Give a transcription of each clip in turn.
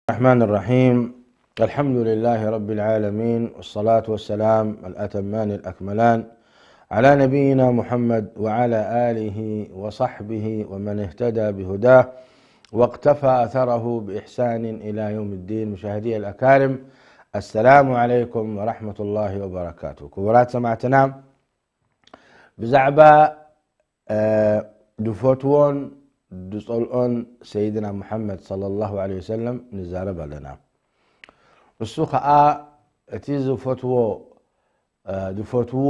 الرحمن الرحيم. الحمد لله رب العالمين، والصلاة والسلام الأتمان الأكملان على نبينا محمد وعلى آله وصحبه ومن اهتدى بهداه واقتفى أثره بإحسان إلى يوم الدين. مشاهدي الأكارم، السلام عليكم ورحمة الله وبركاته. ክቡራት ሰማዕትና፣ ብዛዕባ እ፣ ዝፈትዎን ዝጸልኦን ሰይድና ሙሐመድ ሰለላሁ ዐለይሂ ወሰለም ንዛረብ ኣለና። እሱ ኸኣ እቲ ዝፈትዎ፣ እ፣ ዝፈትዎ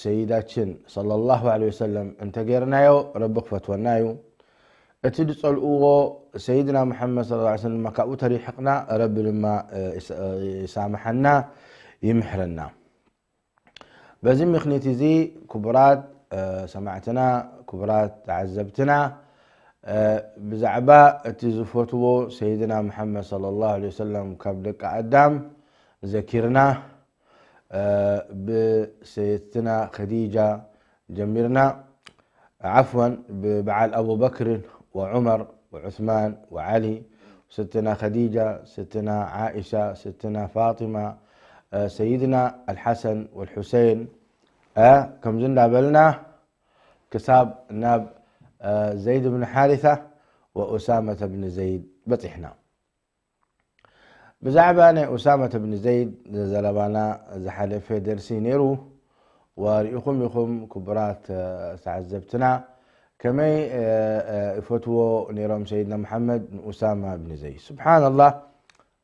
ሰይዳችን ሰለላሁ ዐለይሂ ወሰለም እንተጌርናዮ፣ ረቢ ክፈትወና እዩ። እቲ ዝጸልእዎ ሰይድና ሙሐመድ ሰለላሁ ዐለይሂ ወሰለም ድማ ካብኡ ተሪሕቕና፣ ረቢ ድማ፣ እ፣ ይሳ-፣ ይሳምሓና፣ ይምሕረና። በዚ ምኽንያት እዚ ክቡራት፣ እ፣ ሰማዕትና፣ ክቡራት ተዓዘብትና፣ እ፣ ብዛዕባ እቲ ዝፈትዎ ሰይድና ሙሐመድ ሰለላሁ ዐለይሂ ወሰለም ካብ ደቂ ኣዳም ዘኪርና፣ እ፣ ብሰይድትና ኸዲጃ ጀሚርና፣ ዓፍወን፣ ብበዓል ኣቡበክርን ወዑመር ወዑስማን ወዓሊ፣ ስትና ኸዲጃ፣ ስትና ዓኢሻ፣ ስትና ፋጢማ፣ እ፣ ሰይድና ኣልሓሰን ወልሑሰይን፣ እ፣ ከምዚ እንዳበልና ክሳብ ናብ፣ እ፣ ዘይድ ብን ሓሪታ ወኡሳመተ ብን ዘይድ በጺሕና። ብዛዕባ ናይ ኡሳመት ብን ዘይድ ዘረባና ዝሓለፈ ደርሲ ነይሩ፣ ወሪኢኹም ኢኹም ክቡራት፣ እ፣ ተዓዘብትና፣ ከመይ፣ እ፣ እ፣ ይፈትዎ ነይሮም ሰይድና መሓመድ ንኡሳማ ብን ዘይድ። ስብሓንላህ፣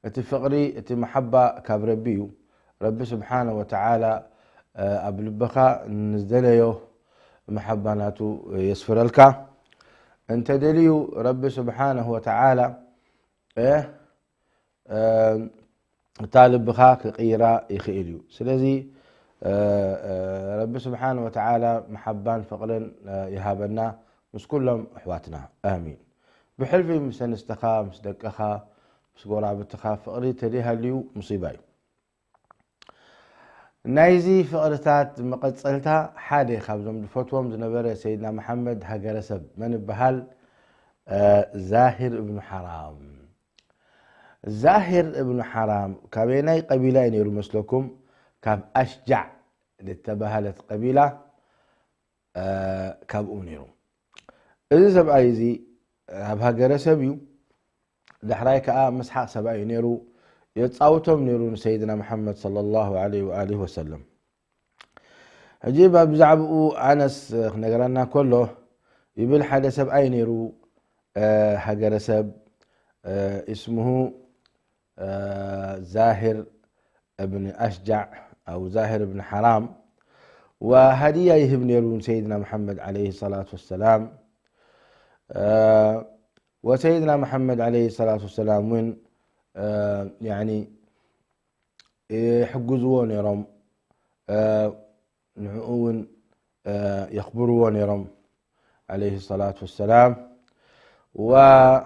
እቲ ፍቕሪ፣ እቲ መሓባ ካብ ረቢ እዩ። ረቢ ስብሓነ ወተዓላ፣ እ፣ ኣብ ልብኻ ንዝደለዮ መሓባ ናቱ የስፍረልካ። እንተ ደልዩ ረቢ ስብሓነሁ ወተዓላ፣ እ፣ እ፣ እታ ልብኻ ክቕይራ ይኽእል እዩ። ስለዚ፣ እ፣ እ፣ ረቢ ስብሓን ወተዓላ መሓባን ፍቕርን፣ እ፣ ይሃበና ምስ ኩሎም ኣሕዋትና። ኣሚን። ብሕልፊ ምስ ኣንስትኻ፣ ምስ ደቅኻ፣ ምስ ጎራብትኻ ፍቕሪ ተደይሃልዩ ሙሲባ እዩ። ናይዚ ፍቕርታት መቐጸልታ ሓደ ካብዞም ዝፈትዎም ዝነበረ ሰይድና መሓመድ ሃገረሰብ መን ይበሃል? እ፣ ዛሂር እብኑ ሓራም። ዛሂር እብኑ ሓራም ካበየናይ ቀቢላ እዩ ነይሩ መስለኩም? ካብ ኣሽጃዕ ዝተባህለት ቀቢላ፣ እ፣ ካብኡ ነይሩ። እዚ ሰብኣይ እዚ ኣብ ሃገረሰብ እዩ። ዳሕራይ ከኣ መስሓቕ ሰብኣይ እዩ ነይሩ። የጻውቶም ነይሩ ንሰይድና መሓመድ ሰለላሁ ዐለይሂ ወኣሊሂ ወሰለም። ሕጂ ብዛዕባኡ ኣነስ ክነግረና ከሎ ይብል፣ ሓደ ሰብኣይ ነይሩ፣ እ፣ ሃገረሰብ፣ እ፣ እስሙሁ፣ እ፣ ዛሂር እብን ኣሽጃዕ ኣው ዛሂር እብን ሓራም፣ ወሃድያ ይህብ ነይሩ ንሰይድና መሓመድ ዐለይሂ ሰላቱ ወሰላም። እ፣ ወሰይድና መሓመድ ዐለይሂ ሰላቱ ወሰላም እውን፣ እ፣ ያኒ ይሕግዝዎ ነይሮም፣ እ፣ ንዕኡ እውን፣ እ፣ የኽብርዎ ነይሮም ዐለይሂ ሰላቱ ወሰላም። ወ-፣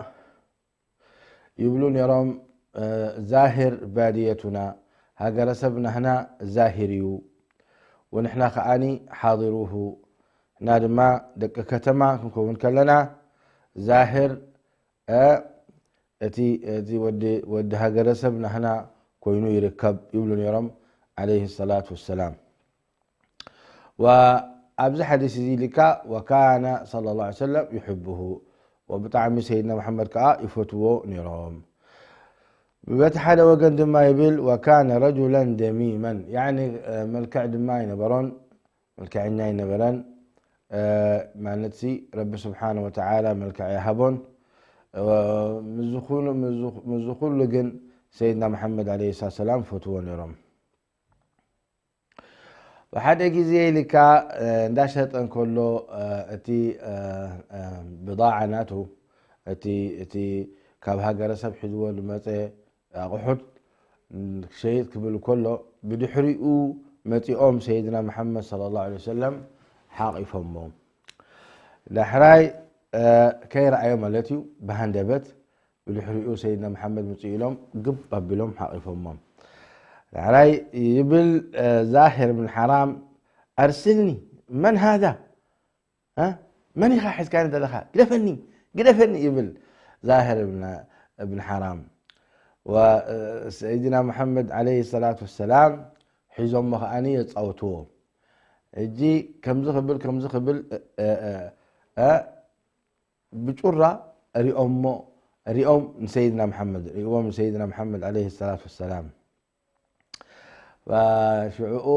ይብሉ ነይሮም፣ እ፣ ዛሂር ባድየቱና፣ ሃገረሰብ ናህና ዛሂር እዩ፣ ወንሕና ከኣኒ ሓዲሩሁ፣ ንሕና ድማ ደቂ ከተማ ክንከውን ከለና ዛሂር፣ እ፣ እቲ፣ እቲ ወዲ፣ ወዲ ሃገረሰብ ናህና ኮይኑ ይርከብ ይብሉ ነይሮም ዐለይሂ ሰላቱ ወሰላም። ወኣብዚ ሓዲስ እዚ ኢልካ፣ ወካነ ሰለላሁ ዐለይሂ ወሰለም ዩሕብሁ፣ ወብጣዕሚ ሰይድና መሓመድ ከኣ ይፈትዎ ነይሮም። በቲ ሓደ ወገን ድማ ይብል፣ ወካነ ረጁለን ደሚመን፣ ያዕኒ፣ እ፣ መልክዕ ድማ ኣይነበሮን፣ መልክዐኛ ኣይነበረን። እ፣ ማለትሲ ረቢ ስብሓነ ወተዓላ መልክዕ ይሃቦን። እ፣ ምስዚ ኩሉ፣ ምስዚ፣ ምስዚ ኩሉ ግን ሰይድና መሓመድ ዐለይሂ ሰላቱ ወሰላም ፈትዎ ነይሮም። ብሓደ ግዜ ኢልካ፣ እ፣ እንዳሸጠ እንከሎ፣ እ፣ እቲ፣ እ፣ እ፣ ብضاعة ናቱ፣ እቲ፣ እቲ ካብ ሃገረሰብ ሒዝዎ ዝመጸ ኣቑሑት ክሸይጥ ክብል ከሎ፣ ብድሕሪኡ መጺኦም ሰይድና መሓመድ ሰለላሁ ዐለይሂ ወሰለም ሓቒፎሞ። ዳሕራይ፣ እ፣ ከይረኣዮ ማለት እዩ፣ ብሃንደበት ብድሕሪኡ ሰይድና መሓመድ ምጽኡ ኢሎም ግብ ኣቢሎም ሓቒፎሞም። ዳሕራይ ይብል፣ እ፣ ዛሂር ብን ሓራም፣ "ኣርሲልኒ፣ መን ሃዛ?" እ? "መን ኢኻ ሒዝካኒ ዘለኻ? ግደፈኒ፣ ግደፈኒ" ይብል ዛሂር እብን፣ እብን ሓራም። ወሰይድና መሓመድ ዓለይሂ ሰላቱ ወሰላም ሒዞሞ ከዓኒ የጻውትዎ። እጂ ከምዚ ክብል፣ ከምዚ ክብል፣ እ፣ እ፣ እ፣ እ፣ ብጩራ ሪኦሞ፣ ሪኦም ንሰይድና መሓመድ፣ ሪእዎም ንሰይድና መሓመድ ዓለይሂ ሰላቱ ወሰላም። ሽዑኡ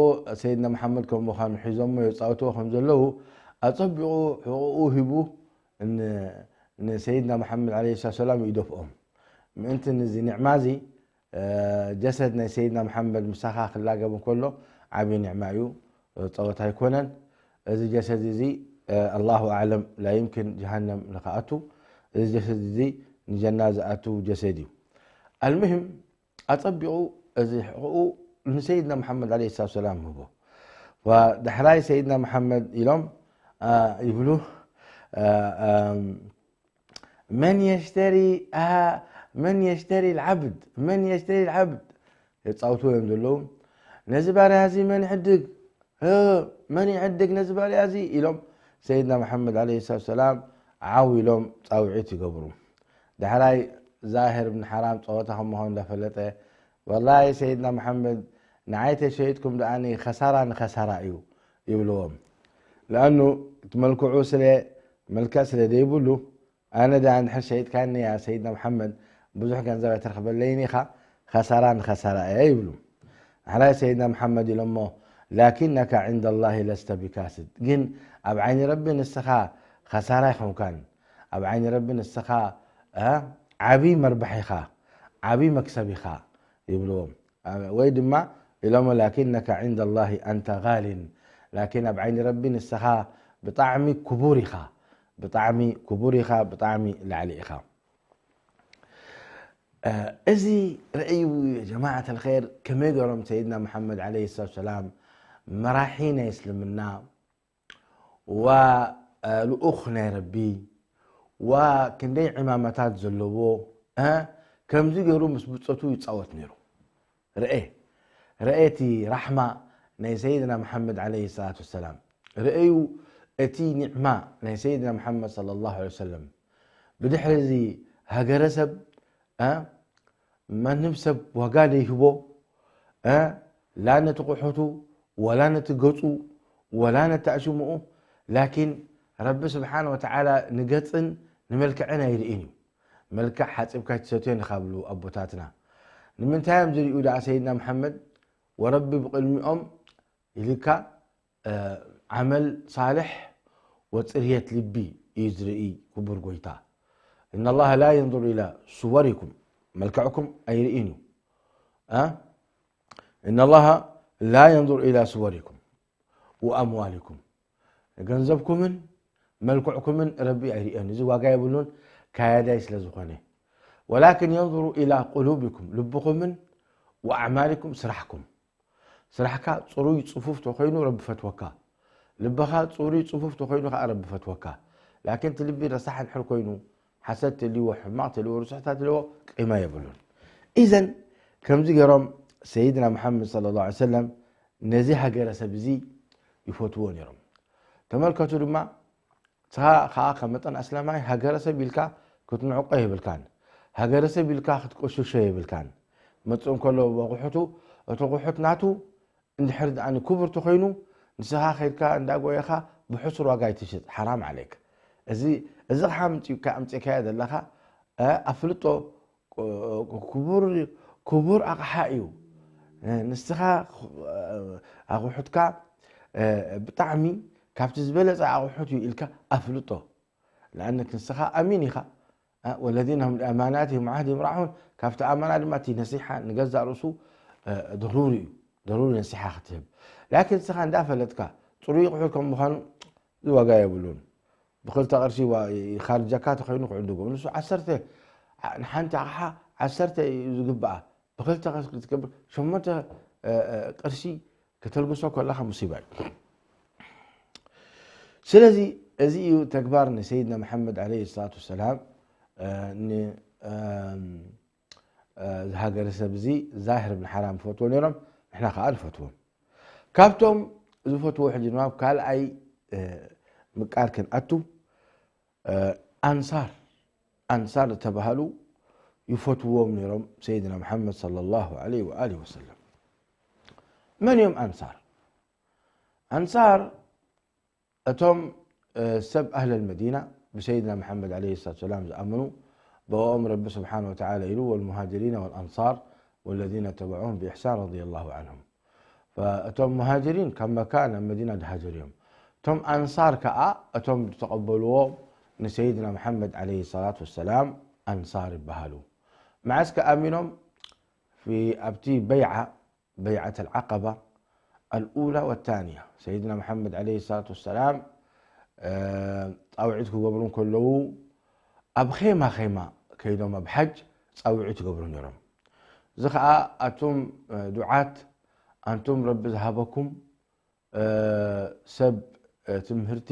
ሰይድና መሓመድ ከም ምዃኑ ሒዞሞ የጻውትዎ ከም ዘለዉ፣ ኣጸቢቑ ሕቑኡ ሂቡ ን-፣ ንሰይድና መሓመድ ዓለይሂ ሰላቱ ወሰላም ይደፍኦም። ምእንቲ ንዚ ኒዕማ እዚ፣ እ፣ ጀሰድ ናይ ሰይድና መሓመድ ምሳኻ ክላገብ እንከሎ ዓቢ ኒዕማ እዩ፣ ጸወታ ኣይኮነን። እዚ ጀሰድ እዚ፣ እ፣ ኣላሁ ኣዕለም፣ ላ ይምኪን ጀሃነም ንኽኣቱ፣ እዚ ጀሰድ እዚ ንጀና ዝኣቱ ጀሰድ እዩ። ኣልሙሂም፣ ኣጸቢቑ እዚ ሕቑኡ ንሰይድና መሓመድ ዓለይሂ ሰላቱ ወሰላም ህቦ። ወዳሕራይ ሰይድና መሓመድ ኢሎም፣ አ፣ ይብሉ፣ አ፣ ኣም፣ መን የሽተሪ፣ አ፣ መን የሽተሪ ልዓብድ፣ መን የሽተሪ ልዓብድ፣ የጻውቱ እዮም ዘለዉ። ነዚ ባርያ እዚ መን ይዕድግ? እ፣ መን ይዕድግ ነዚ ባርያ እዚ? ኢሎም ሰይድና መሓመድ ዓለይሂ ሰላቱ ወሰላም ዓው ኢሎም ጻውዒት ይገብሩ። ዳሕራይ ዛሂር ብን ሓራም ጸወታ ከም ምዃኑ እንዳፈለጠ፣ ወላሂ ሰይድና መሓመድ ንዓይ ተሸይጥኩም ደኣኒ ኸሳራ ንኸሳራ እዩ ይብልዎም። ለኣኑ እቲ መልክዑ ስለ፣ መልክዕ ስለ ዘይብሉ፣ ኣነ ደኣ እንድሕር ሸይጥካኒ ያ ሰይድና መሓመድ ብዙሕ ገንዘብ ኣይትረኽበለይን ኢኻ፣ ኸሳራ ንኸሳራ እየ ይብሉ። ዳሕራይ ሰይድና መሓመድ ኢሎሞ፣ ላኪነካ ዕንደ ላሂ ለስተ ቢካስድ፣ ግን ኣብ ዓይኒ ረቢ ንስኻ ኸሳራ ኣይኮንካን፣ ኣብ ዓይኒ ረቢ ንስኻ፣ እ፣ ዓቢ መርባሕ ኢኻ፣ ዓቢ መክሰብ ኢኻ ይብልዎም። እ፣ ወይ ድማ ኢሎሞ፣ ላኪነካ ዕንደ ላሂ ኣንተ ጋሊን፣ ላኪን ኣብ ዓይኒ ረቢ ንስኻ ብጣዕሚ ክቡር ኢኻ፣ ብጣዕሚ ክቡር ኢኻ፣ ብጣዕሚ ላዕሊ ኢኻ። እ፣ እዚ ርእዩ ጀማዓት ኣልኸይር ከመይ ገይሮም ሰይድና መሓመድ ዓለይሂ ሰላቱ ወሰላም መራሒ ናይ እስልምና ዋ፣ እ፣ ልኡኽ ናይ ረቢ ዋ፣ ክንደይ ዕማማታት ዘለዎ፣ እ፣ ከምዚ ገይሩ ምስ ብጾቱ ይጻወት ነይሩ። ርኤ፣ ርኤ እቲ ራሕማ ናይ ሰይድና መሓመድ ዓለይሂ ሰላቱ ወሰላም። ርኤዩ እቲ ኒዕማ ናይ ሰይድና መሓመድ ሰለላሁ ዐለይሂ ወሰለም። ብድሕሪ እዚ ሃገረ ሰብ፣ እ፣ ማንም ሰብ ዋጋ ዘይህቦ፣ እ፣ ላ ነቲ ቁሑቱ፣ ወላ ነቲ ገጹ፣ ወላ ነቲ ኣሽምኡ፣ ላኪን ረቢ ስብሓነ ወተዓላ ንገጽን ንመልክዕን ኣይርእን እዩ። መልክዕ ሓጺብካ ኣይትሰትዮን ኢኻ ብሉ ኣቦታትና። ንምንታይ እዮም ዝርእዩ ደኣ ሰይድና መሓመድ? ወረቢ ብቕድሚኦም ኢልካ፣ እ፣ ዓመል ሳልሕ ወጽርየት ልቢ እዩ ዝርኢ ክቡር ጎይታ። إن الله لا ينظر إلى صوركم፣ መልክዕኩም ኣይርእን እዩ። እ? إن الله لا ينظر إلى صوركم وأموالكم። ገንዘብኩምን መልክዕኩምን ረቢ ኣይርእዮን። እዚ ዋጋ የብሉን፣ ካያዳይ ስለ ዝኾነ። ولكن ينظر إلى قلوبكم፣ ልብኹምን وأعمالكم፣ ስራሕኩም። ስራሕካ ጽሩይ ጽፉፍ ተኾይኑ ረቢ ፈትወካ። ልብኻ ጽሩይ ጽፉፍ ተኾይኑ ከኣ ረቢ ፈትወካ። ላኪን እቲ ልቢ ረሳሕ እንድሕር ኮይኑ፣ ሓሰድ ተልዎ፣ ሕማቕ ተልዎ፣ ርስሕታት ተልዎ፣ ቂማ የብሉን። ኢዘን ከምዚ ገይሮም ሰይድና መሓመድ ሰለላሁ ዐለይሂ ወሰለም ነዚ ሃገረ ሰብ እዚ ይፈትዎ ነይሮም። ተመልከቱ ድማ፣ ንስኻ ኸኣ ከም መጠን ኣስላማይ ሃገረ ሰብ ኢልካ ክትንዕቆ የብልካን። ሃገረ ሰብ ኢልካ ክትቆሽሾ የብልካን። መጽእ እንከሎ ብኣቑሑቱ፣ እቲ ኣቑሑት ናቱ እንድሕር ደኣ ክቡር ተኾይኑ፣ ንስኻ ኸይድካ እንዳጎየኻ ብሕሱር ዋጋ ኣይትሽጥ፣ ሓራም ዓለይክ። እዚ፣ እዚ ኸሓ ምጽእካ፣ ኣምጺእካዮ ዘለኻ፣ እ፣ ኣፍልጦ፣ እ፣ ክቡር፣ ክቡር ኣቕሓ እዩ። እ፣ ንስኻ፣ እ፣ ኣቑሑትካ፣ እ፣ ብጣዕሚ ካብቲ ዝበለጸ ኣቑሑት እዩ ኢልካ ኣፍልጦ። ለኣነክ ንስኻ ኣሚን ኢኻ። እ፣ ወለዚነ ሁም ሊኣማናቲሂም ወዓህዲሂም ራዑን፣ ካብቲ ኣማና ድማ እቲ ነሲሓ ንገዛእ ርእሱ፣ እ፣ ደሩሪ እዩ። ደሩሪ ነሲሓ ክትህብ። ላኪን ንስኻ እንዳፈለጥካ ጽሩይ ኣቑሑት ከም ምዃኑ እዚ ዋጋ የብሉን። ብኽልተ ቅርሺ ዋ-፣ ይኻርጀካ ተኾይኑ ክዕድጎ። ንሱ ዓሰርተ፣ ዓ-፣ ንሓንቲ ኣቕሓ ዓሰርተ እዩ ዝግብኣ። ብኽልተ ቅርሺ ክትገብር፣ ሸሞንተ፣ እ፣ እ፣ ቅርሺ ከተልግሶ ከለኻ ሙሲባ እዩ። ስለዚ እዚ እዩ ተግባር ንሰይድና መሓመድ ዓለይሂ ሰላቱ ወሰላም፣ እ፣ ን-፣ እም፣ እ፣ እዚ ሃገረ ሰብ እዚ ዛሂር ብን ሓራም ይፈትዎ ነይሮም፣ ንሕና ከኣ ንፈትዎም። ካብቶም ዝፈትዎ ሕጂ ድማ ኣብ ካልኣይ፣ እ፣ ምቃር ክንኣቱ፣ እ፣ ኣንሳር፣ ኣንሳር ዝተባህሉ ይፈትዎም ነይሮም ሰይድና መሓመድ صلى الله عليه وآله وسلم። መን እዮም ኣንሳር? ኣንሳር እቶም ሰብ ኣህለል መዲና ብሰይድና መሓመድ عليه الصلاة والسلام ዝኣመኑ፣ ብኦም ረቢ ስብሓን ወተዓላ ኢሉ والمهاجرين والأنصار والذين اتبعوهم بإحسان رضي الله عنهم። እቶም ሙሃጅሪን ካብ መካ ናብ መዲና ዝሃጀሩ እዮም። እቶም ኣንሳር ከዓ እቶም ዝተቐበልዎ ንሰይድና መሓመድ عليه الصلاة والسلام ኣንሳር ይበሃሉ። መዓስ ከኣሚኖም ኣብቲ በይዓ በይዓት العقبة الأولى والثانية ሰይድና መሓመድ عليه الصلاة والسلام ፃውዒት ክገብሩ እንከለዉ ኣብ ኼማ ኼማ ከይዶም ኣብ ሓጅ ፃውዒት ይገብሩ ነይሮም። እዚ ከዓ ኣቱም ዱዓት ኣንቱም ረቢ ዝሃበኩም ሰብ ትምህርቲ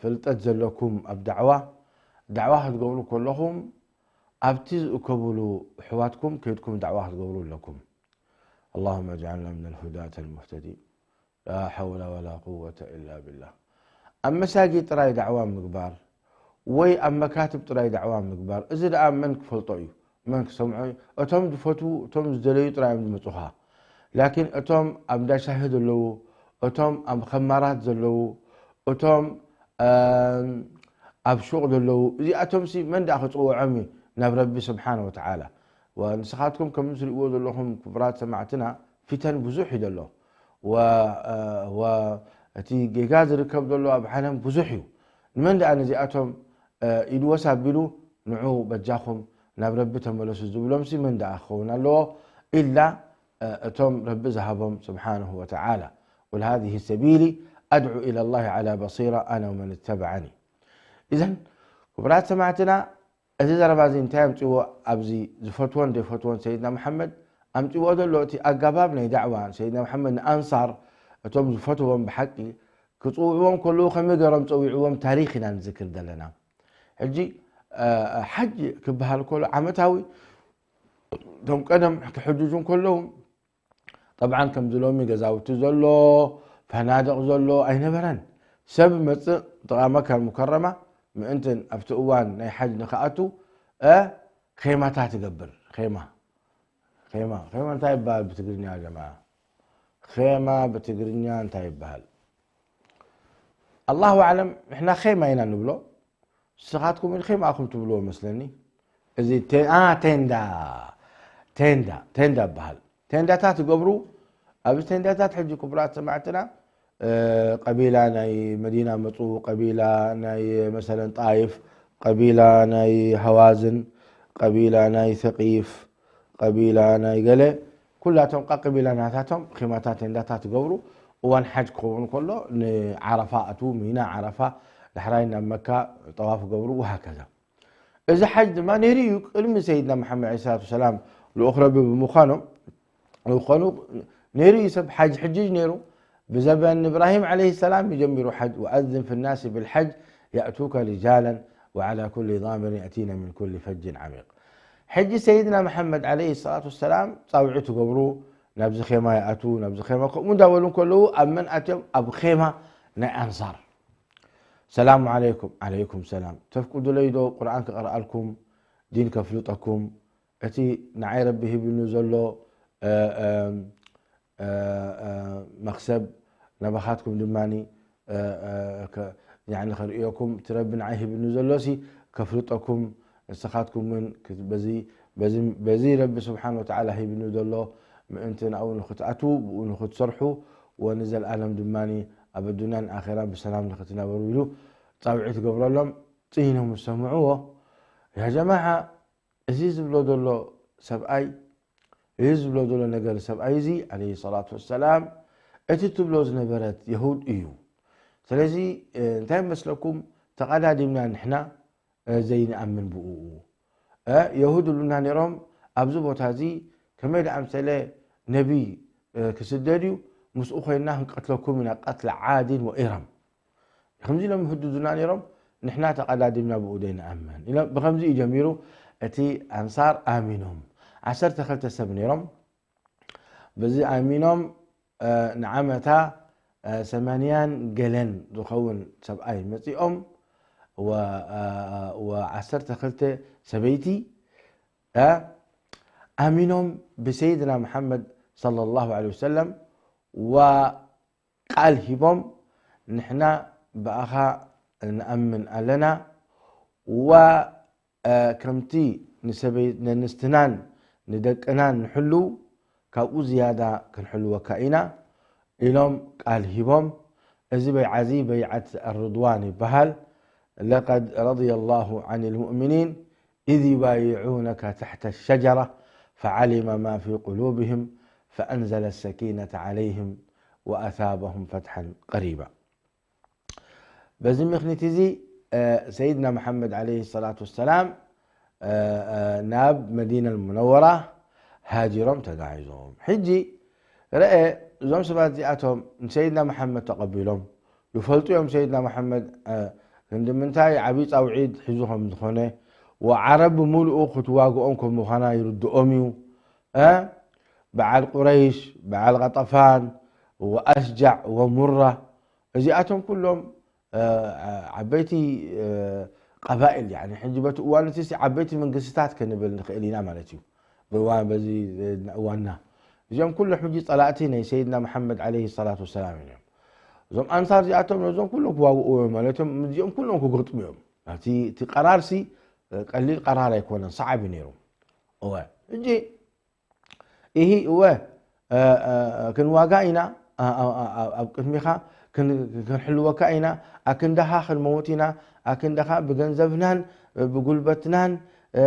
ፍልጠት ዘለኩም ኣብ ዳዕዋ ዳዕዋ ክትገብሩ ከለኹም ኣብቲ ዝእከብሉ ኣሕዋትኩም ከይድኩም ዳዕዋ ክትገብሩ ኣለኩም። اللهم اجعلنا من الهداة المهتدين لا حول ولا قوة إلا بالله። ኣብ መሳጊድ ጥራይ ዳዕዋ ምግባር ወይ ኣብ መካትብ ጥራይ ዳዕዋ ምግባር፣ እዚ ደኣ መን ክፈልጦ እዩ? መን ክሰምዖ እዩ? እቶም ዝፈትዉ እቶም ዝደለዩ ጥራይ እዮም ዝመፁኻ። ላኪን እቶም ኣብ እንዳ ሻሂ ዘለዉ፣ እቶም ኣብ ኸማራት ዘለዉ፣ እቶም ኣብ ሹቕ ዘለዉ፣ እዚኣቶም ሲ መን ደኣ ክፅውዖም እዩ ናብ ረቢ ስብሓን ወተዓላ? ንስኻትኩም ከም ትሪእዎ ዘለኹም ክቡራት ሰማዕትና ፊተን ብዙሕ እዩ ዘሎ። እቲ ጌጋ ዝርከብ ዘሎ ኣብ ዓለም ብዙሕ እዩ። ንመን ደኣ ነዚኣቶም ኢድወስ ኣቢሉ ንዑ በጃኹም ናብ ረቢ ተመለሱ ዝብሎምሲ መን ደኣ ክኸውን ኣለዎ? ኢላ እቶም ረቢ ዝሃቦም ስብሓንሁ ወተዓላ። قل هذه سبيلي أدعو إلى الله على بصيرة أنا ومن اتبعني። እዘን ክቡራት ሰማዕትና እዚ ዘረባ እዚ እንታይ ኣምፅዎ? ኣብዚ ዝፈትዎን ዘይፈትዎን ሰይድና መሓመድ ኣምፅዎ ዘሎ እቲ ኣጋባብ ናይ ዳዕዋ ሰይድና መሓመድ ንኣንሳር እቶም ዝፈትዎም ብሓቂ ክፅውዕዎም ከለዉ ከመይ ገይሮም ፀዊዕዎም ታሪክ ኢና ንዝክር ዘለና። ሕጂ ሓጅ ክበሃል ከሎ ዓመታዊ እቶም ቀደም ክሕጅጁ ከለዉ ጠብዓን ከምዚ ሎሚ ገዛውቲ ዘሎ ፈናድቕ ዘሎ ኣይነበረን። ሰብ መፅእ ጥቓ መካ ሙከረማ ምእንትን ኣብቲ እዋን ናይ ሓጅ ንክኣቱ እ ኼማታት ይገብር። ኼማ ኼማ ኼማ እንታይ ይበሃል ብትግርኛ ጀማ? ኼማ ብትግርኛ እንታይ ይበሃል? ኣላሁ ኣዕለም። ንሕና ኼማ ኢና ንብሎ፣ ንስኻትኩም ኸም ኣኹም ትብልዎ መስለኒ። እዚ ቴንዳ ቴንዳ ቴንዳ ይበሃል። ቴንዳታት ይገብሩ። ኣብዚ ቴንዳታት ሕጂ ክቡራት ሰማዕትና ቀቢላ ናይ መዲና መፁ፣ ቀቢላ ናይ መሰለን ጣይፍ፣ ቀቢላ ናይ ሃዋዝን፣ ቀቢላ ናይ ሰቂፍ፣ ቀቢላ ናይ ገለ ኩላቶም ቀቅቢላ ናታቶም ኺማታት ቴንዳታት ይገብሩ። እዋን ሓጅ ክኸውን ከሎ ንዓረፋ ኣትዉ፣ ሚና ዓረፋ፣ ዳሕራይ ናብ መካ ጠዋፍ ገብሩ ወሃከዛ። እዚ ሓጅ ድማ ነይሩ እዩ ቅድሚ ሰይድና መሓመድ ዐለይሂ ሰላቱ ወሰላም ልኡኽ ረቢ ብምዃኖም ዝኾኑ ነይሩ እዩ ሰብ ሓጅ ሕጅጅ ነይሩ። ብዘበን እብራሂም ዐለይሂ ሰላም ይጀሚሩ ሓጅ وأذن في الناس بالحج يأتوك رجالا وعلى كل ضامر يأتين من كل فج عميق። ሕጂ ሰይድና መሓመድ ዐለይሂ ሰላቱ ወሰላም ፃውዒት ትገብሩ ናብዚ ኼማ ይኣትዉ ናብዚ ኼማ ከምኡ እንዳበሉ እንከለዉ ኣብ መን ኣትዮም? ኣብ ኼማ ናይ ኣንሳር። ሰላሙ ዓለይኩም። ዓለይኩም ሰላም። ተፍቅዱለይ ዶ ቁርኣን ክቐርኣልኩም ዲን ከፍልጠኩም? እቲ ንዓይ ረቢ ሂብኒ ዘሎ መኽሰብ ናባኻትኩም ድማ ከርእየኩም እቲ ረቢ ንዓይ ሂብኒ ዘሎሲ ከፍልጠኩም ንስኻትኩም እውን በዚ ረቢ ስብሓን ወተዓላ ሂብኒ ዘሎ ምእንቲ ናብኡ ንክትኣትዉ ብኡ ንክትሰርሑ ወንዘለኣለም ድማ ኣብ ኣዱንያን ኣኼራን ብሰላም ንክትነብሩ ኢሉ ፃውዒት ይገብረሎም። ፅይኖም ዝሰምዕዎ ያ ጀማዓ እዚ ዝብሎ ዘሎ ሰብኣይ እዚ ዝብሎ ዘሎ ነገር ሰብኣይ እዚ ዓለይሂ ሰላቱ ወሰላም እቲ ትብሎ ዝነበረት የሁድ እዩ። ስለዚ እንታይ መስለኩም ተቐዳዲምና ንሕና ዘይንኣምን ብኡ የሁድ ይብሉና ነይሮም ኣብዚ ቦታ እዚ ከመይ ደኣ ምሰለ ነቢይ ክስደድ እዩ ምስኡ ኮይንና ክንቀትለኩም ኢና ቀትለ ዓድን ወኢራም ከምዚ ኢሎም ይህድዱና ነይሮም። ንሕና ተቐዳዲምና ብኡ ዘይንኣምን ኢሎም። ብኸምዚ እዩ ጀሚሩ እቲ ኣንሳር ኣሚኖም ዓሰርተ ክልተ ሰብ ነይሮም። በዚ ኣሚኖም ንዓመታ ሰማንያን ገለን ዝኸውን ሰብኣይ መፂኦም ወዓሰርተ ክልተ ሰበይቲ እ፣ ኣሚኖም ብሰይድና መሓመድ ሰለላሁ ዐለይሂ ወሰለም ወቃል ሂቦም፣ ንሕና ብኣኻ ንኣምን ኣለና፣ ወ፣ እ፣ ከምቲ ንሰበይ-፣ ነንስትናን ንደቅናን ንሕልው፣ ካብኡ ዝያዳ ክንሕልወካ ኢና ኢሎም ቃል ሂቦም። እዚ በይዓ እዚ በይዓት ኣርድዋን ይበሃል። لقد رضي الله عن المؤمنين إذ يبايعونك تحت الشجرة فعلم ما في قلوبهم فأنزل السكينة عليهم وأثابهم فتحا قريبا. በዚ ምኽኒት እዚ፣ እ፣ ሰይድና መሓመድ ዓለይሂ ሰላቱ ወሰላም፣ እ፣ እ፣ ናብ መዲና ሙነወራ ሃጅሮም ተጋዒዞም። ሕጂ ረአ፣ እዞም ሰባት እዚኣቶም ንሰይድና መሓመድ ተቐቢሎም ይፈልጡ እዮም። ሰይድና መሓመድ፣ እ፣ ክንዲ ምንታይ ዓብዪ ጻውዒት ሒዙ ከም ዝኾነ፣ ወዓረብ ብምሉኡ ክትዋግኦም ከም ምዃና ይርድኦም እዩ። እ፣ በዓል ቁረይሽ፣ በዓል ቐጠፋን፣ ወኣስጃዕ፣ ወሙራ፣ እዚኣቶም ኩሎም፣ እ፣ ዓበይቲ፣ እ፣ ቀባኢል፣ ያኒ፣ ሕጂ በቲ እዋን እቲ ሲ ዓበይቲ መንግስትታት ክንብል ንኽእል ኢና ማለት እዩ። ብእዋ-፣ በዚ እዋንና እዚኦም ኩሎም ሕጂ ጸላእቲ ናይ ሰይድና መሓመድ ዓለይሂ ሰላቱ ወሰላም እዮም። እዞም ኣንሳር እዚኣቶም ነዞም ኩሎም ክዋግኡ እዮም ማለት እዮም። እዚኦም ኩሎም ክገጥሙ እዮም። እቲ፣ እቲ ቀራር ሲ ቀሊል ቀራር ኣይኮነን፣ ሰዓብ እዩ ነይሩ። እወ፣ ሕጂ፣ ኢሂ፣ እወ፣ እ፣ እ፣ ክንዋጋ ኢና፣ እ፣ እ፣ እ፣ ኣብ ቅድሚኻ ክን-፣ ክንሕልወካ ኢና፣ ኣክንዳኻ ክንመውት ኢና፣ ኣክንዳኻ ብገንዘብናን ብጉልበትናን፣ እ፣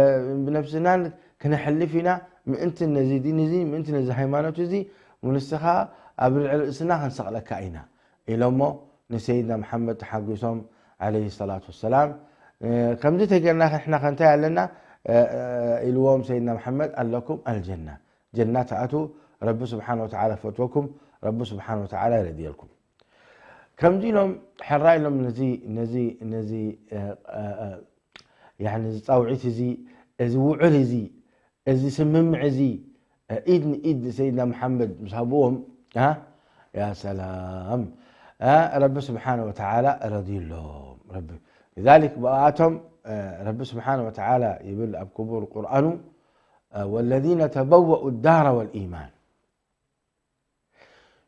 ብነብስናን ክነሕልፍ ኢና፣ ምእንቲ ነዚ ዲን እዚ፣ ምእንቲ ነዚ ሃይማኖት እዚ፣ ንስኻ ኣብ ልዕሊ ርእስና ክንሰቕለካ ኢና ኢሎሞ ንሰይድና መሓመድ ተሓጒሶም ዓለይሂ ሰላቱ ወሰላም። እ፣ ከምዚ ተጌርና ንሕና ከ እንታይ ኣለና? እ፣ እ፣ ኢልዎም ሰይድና መሓመድ፣ ኣለኩም ኣልጀና፣ ጀና ትኣትዉ፣ ረቢ ስብሓን ወተዓላ ፈትወኩም፣ ረቢ ስብሓን ወተዓላ ይረድየልኩም። ከምዚ ኢሎም ሕራይ ኢሎም ነዚ፣ ነዚ፣ ነዚ፣ እ፣ እ፣ እ፣ ያኒ እዚ ጻውዒት እዚ፣ እዚ ውዕል እዚ፣ እዚ ስምምዕ እዚ፣ እ፣ ኢድ ንኢድ ንሰይድና መሓመድ ምስ ሃብዎም፣ እ፣ ያ ሰላም፣ እ፣ ረቢ ስብሓነ ወተዓላ ረድዩሎም። ረቢ፣ لذلك ብኣቶም፣ እ፣ ረቢ ስብሓነ ወተዓላ ይብል ኣብ ክቡር ቁርኣኑ፣ እ፣ والذين تبوأوا الدار والإيمان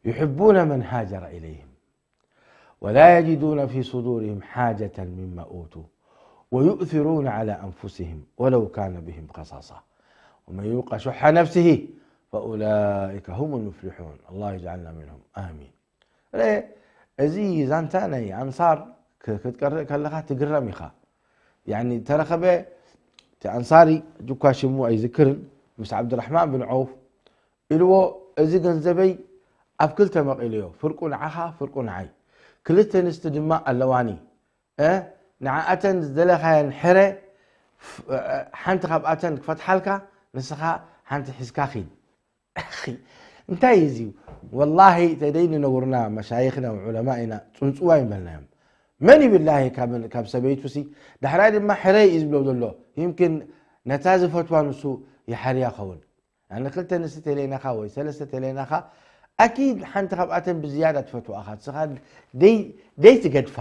يحبون من هاجر إليهم ولا يجدون في صدورهم حاجة مما أوتوا ويؤثرون على أنفسهم ولو كان بهم خصاصة ومن يوق شح نفسه فأولئك هم المفلحون. الله يجعلنا منهم. آمين. ርእ፣ እዚ ዛንታ ናይ ኣንሳር ክ-፣ ክትቀርእ ከለኻ ትግረም ኢኻ። ያኒ ተረኸበ፣ እቲ ኣንሳሪ፣ ሕጂ እኳ ሽሙ ኣይዝክርን፣ ምስ ዓብድራሕማን ብን ዐውፍ ኢልዎ፣ እዚ ገንዘበይ ኣብ ክልተ መቒለዮ፣ ፍርቁ ንዓኻ፣ ፍርቁ ንዓይ። ክልተ ኣንስቲ ድማ ኣለዋኒ። እ፣ ንዓኣተን ዝደለኻየን ሕረ፣ ፍ-፣ እ፣ ሓንቲ ካብኣተን ክፈትሓልካ፣ ንስኻ ሓንቲ ሒዝካ ኺድ። ኣኺ፣ እንታይ እዩ እዚ? ወላሂ፣ ተደይ ንነውርና መሻይኽና ወዑለማኢና ጽንጽዋ ይበልናዮም። መን እዩ ብላሂ ካብ፣ ካብ ሰበይቱሲ? ዳሕራይ ድማ ሕረይ እዩ ዝብሎ ዘሎ። ይምክን ነታ ዝፈትዋ ንሱ ይሓርያ ኸውን። ያኒ ክልተ ኣንስቲ ተለይናኻ ወይ ሰለስተ ተለይናኻ፣ ኣኪድ ሓንቲ ካብኣተን ብዝያዳ ትፈትዋ ኢኻ። ንስኻ ደይ-፣ ደይ ትገድፋ።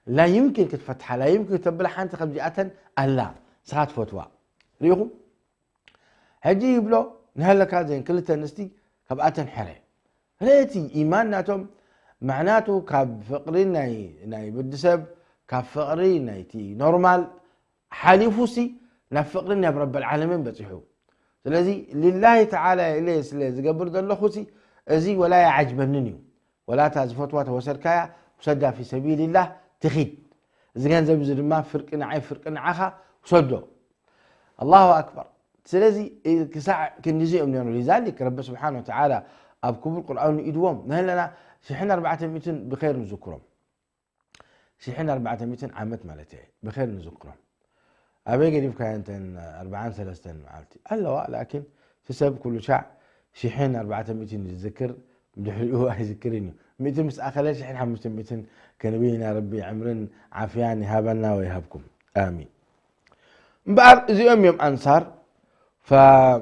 ላ ይምክን ክትፈትሓ፣ ላ ይምክን ክተብላ ሓንቲ ከምዚኣተን ኣላ። ንስኻ ትፈትዋ። ርኢኹም? ሕጂ ይብሎ፣ ንሃለካ ዘን ክልተ ኣንስቲ ካብኣተን ሕረ። ርእ እቲ ኢማን ናቶም፣ ማዕናቱ ካብ ፍቕሪ ናይ፣ ናይ ወዲ ሰብ፣ ካብ ፍቕሪ ናይቲ ኖርማል ሓሊፉሲ ናብ ፍቕሪ ናብ ረበል ዓለሚን በጺሑ። ስለዚ ሊላሂ ተዓላ ኢለ ስለ ዝገብር ዘለኹሲ፣ እዚ ወላ ይዓጅበንን እዩ። ወላ እታ ዝፈትዋ ተወሰድካያ፣ ውሰዳ ፊ ሰቢልላህ ትኺድ። እዚ ገንዘብ እዚ ድማ ፍርቂ ንዓይ ፍርቂ ንዓኻ ውሰዶ። ኣላሁ ኣክበር። ስለዚ ክሳዕ ክንዲዚ እዮም ነይሮም። ሊዛሊክ ረቢ ስብሓን ወተዓላ ኣብ ክቡር ቁርኣኑ ኢድዎም፣ ንህለና ሽሕን ኣርባዕተ ሚእትን ብኸይር ንዝክሮም። ሽሕን ኣርባዕተ ሚእትን ዓመት ማለት እየ፣ ብኸይር ንዝክሮም። ኣበይ ገዲፍካዮ እንተን ኣርባዓን ሰለስተን መዓልቲ ኣለዋ፣ ላኪን እቲ ሰብ ኩሉ ሻዕ ሽሕን ኣርባዕተ ሚእትን ዝዝክር፣ ድሕሪኡ ኣይዝክርን እዩ። ሚእቲ ምስ ኣኸለ ሽሕን ሓሙሽተ ሚእትን ክንብል ኢና። ረቢ ዕምርን ዓፍያን ይሃበና ወይሃብኩም። ኣሚን። እምበኣር እዚኦም እዮም ኣንሳር። ፈ-፣